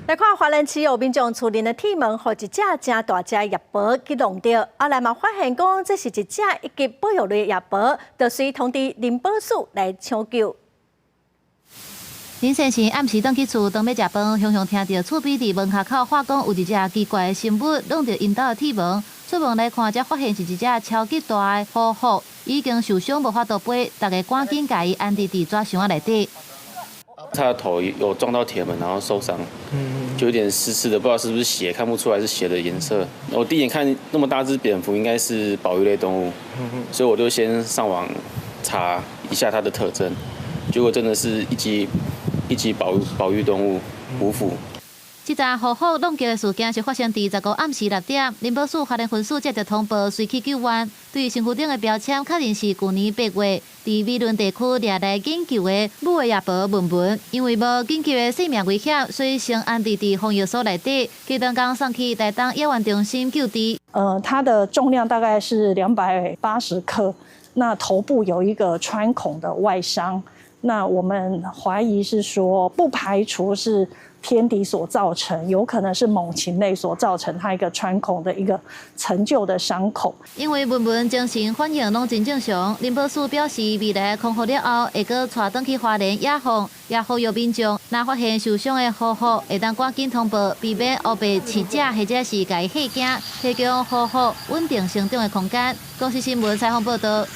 來看花蓮市有民眾厝內的鐵門，予一隻誠大隻的夜蟒去弄著，後來嘛發現講這是一隻一級保育類的夜蟒，就隨通知林保署來搶救。林先生暗時轉去厝，當欲食飯，雄雄聽著厝邊佇門跤口喊講有一隻奇怪的生物弄著𪜶兜的鐵門，出門來看，才發現是一隻超級大的虎虎，已經受傷無法度飛，大家趕緊共伊安置佇紙箱仔內底。他的頭有撞到鐵門，然後受傷，就有點濕濕的，不知道是不是血，看不出來是血的顏色。我第一眼看那麼大隻蝙蝠，應該是保育類動物，所以我就先上網查一下它的特徵，結果真的是一級保育動物虎虎。這隻虎虎弄腳的事件是發生佇15暗時6點，林保署花蓮分署接著通報，隨去救援。對身軀頂的標籤確認是舊年8月佇美崙地區掠來緊救的母的夜蟒文文，因為無緊急的性命危險，所以先安置佇防疫所內底，隔當送去台東野援中心救治。它的重量大概是280克，那頭部有一個穿孔的外傷，那我們懷疑是說，不排除是天敵所造成，有可能是猛禽類所造成它一個穿孔的一個陳舊的傷口。因為文文精神反應攏真正常，林保署表示未來康復了後，會閣帶轉去花蓮野放，也呼籲民眾，若發現受傷的虎虎，會當趕緊通報，避免烏白飼食或者是共伊嚇驚，提供虎虎穩定成長的空間。公視新聞採訪報導。